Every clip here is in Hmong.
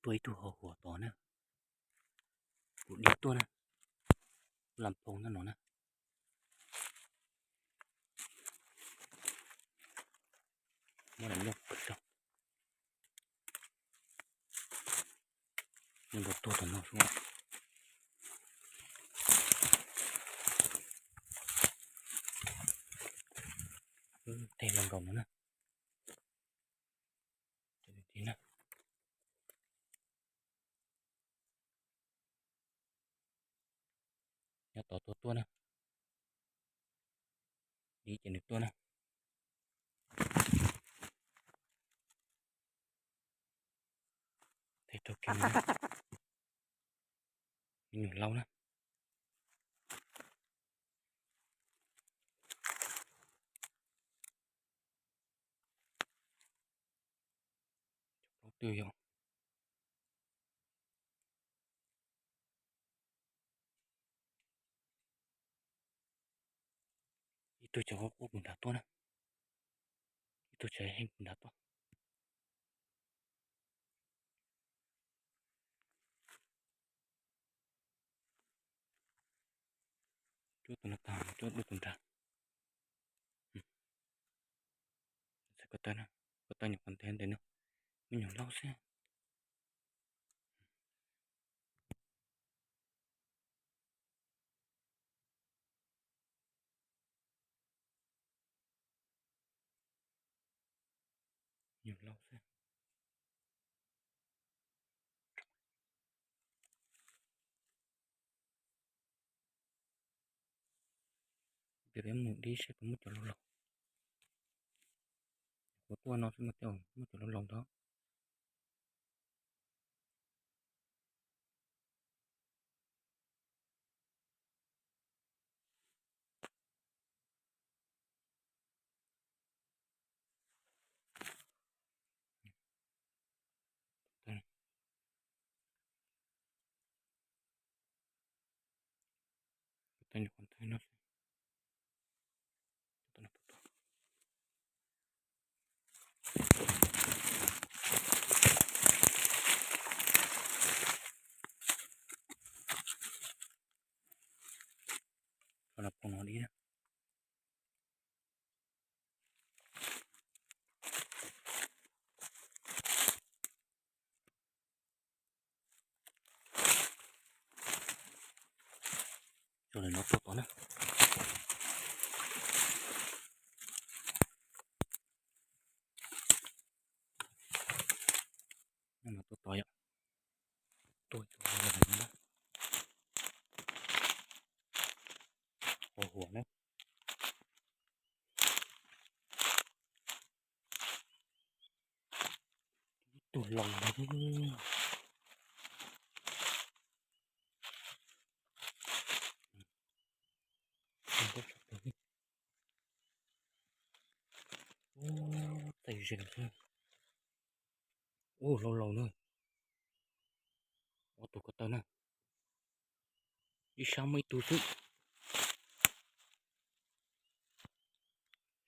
Tuaj ib tug ho huam tod na. Kuv dib tuaj na. Lam phoo nyob no na. Muab lam nyob pawg saum. Nyob nrog tuaj tom no xwb. Tej los nkaus no na. Cov tim na. Nyob tod tuaj tuaj na. Dib ces nws tuaj na. Tej rau kiag no. Me nyuam laus na. Plaub twg yom. Ib tug cov qub qub puag nrad tuaj na. Ib tug tsev heej puag nrad tuaj. Cuab tus no tag, cuab dua tus nrad. Ko taw, ko taw nyuam qhuav ntev ntev no, me nyuam laus xwb. Nyuam laus xwb. Peb mus dib seb puas muaj cov laus laus. Kuv tuaj no xwb mas tej zaum muaj cov laus laus ntag. Cov no pom no dib na. Cov no tuaj tod na. No tuaj tod yom. Tuaj cov no na. Ho huam na. Ib tug laus na. Ub, txaij zeeg xwb. Ub, laus laus na. Ob tug ko taw na. Ib sab muaj ib tug xwb.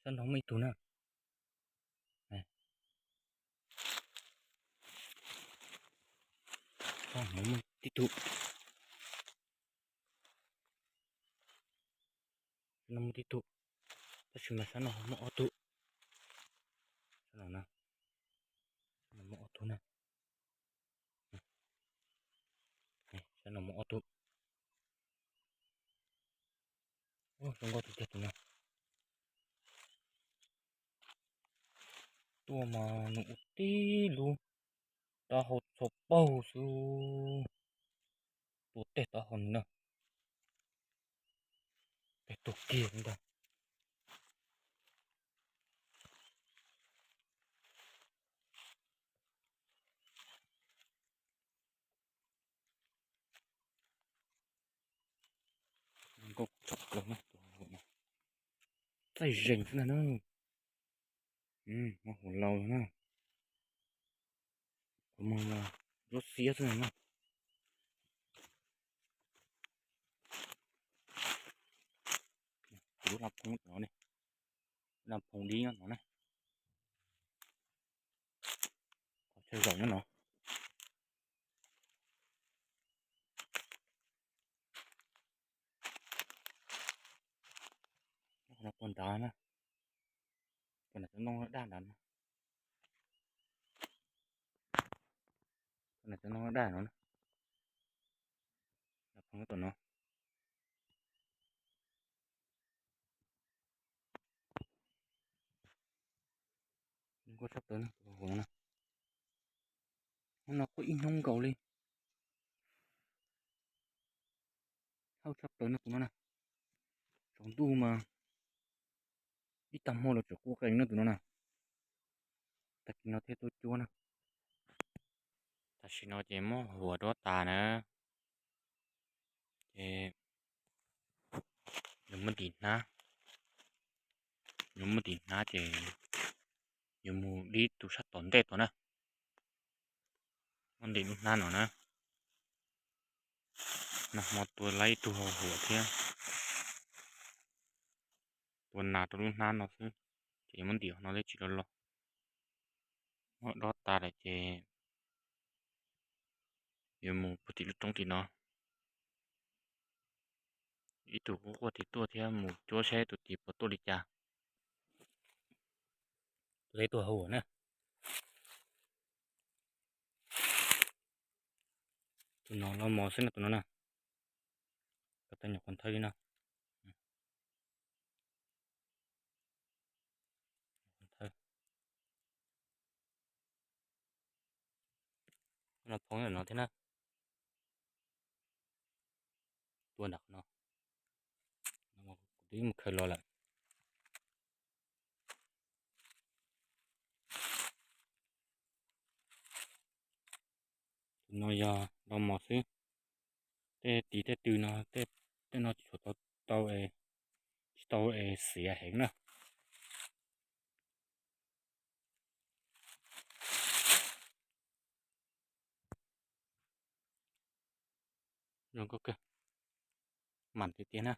Sab no muaj ib tug na. Sab no muaj tib tug. Sab no muaj tib tug, tab sis mas sab no muaj ob tug. Sab no na, sab no muaj ob tug na. Sab no muaj ob tug. Zoo nkauj tiag tiag tus no. Tuaj mas nws ua tib lub taub hau txhua paug xwb. Tua tej taub hau no na. Peb tuaj kiag ntag. Nkauj tshaj plaws na, txaij zeeg xwb na. Muaj hauv laus na. Qhov muag los lub xiab xwb na. Kuv lub laj phoov no ne, laj phoov dib nyob no na. Qhov chaw zaum nyob no. puag nrad na. Tus no cov ntoo daj nrad no. Tus no cov ntoo daj no na. Tus no, tus no kuj tshaj plaws na, tus hauv na. Hnub no kuj ib hnub nkaus li. Hauj tshaj plaws no tus no na. Tsaus ntuj mas ib tag hmo los tseem quaj qees no tus no na. Tag kis no thiaj tuaj cuab na. Tam sim no ces muab huam dob tas na. Ces yuav muab ntim hnab, yuav muab ntim hnab ces yuav mus dib tus sab tom ntej tod na. Muab ntim lub hnab no na. Nag hmo tua laib ib tug hau huam thiab, tua nas rau lub hnab no xwb, ces yuav muab ntim no thiaj tsis loj loj. Muab dob tas lawm ces yuav mus puag tim lub roob tim no. Ib tug quaj quaj tim tuaj thiab, mus cuab saib tus tim puas tuaj li cas. Tus teb tuaj hauj na. Tus no los mos xwb no tus no na. Ko taw nyuam qhuav nthawv li no. Los phoov ntawm no thiab na. Tua nram qhov no. Kuv twb mus khaws los lawm. Tus no yog los mos xwb. Tej tiv tej tw no, tej no tsis tshua tau, tsis tau es xiav heev na. Zoo nkauj kawg, mam tiag tiag na.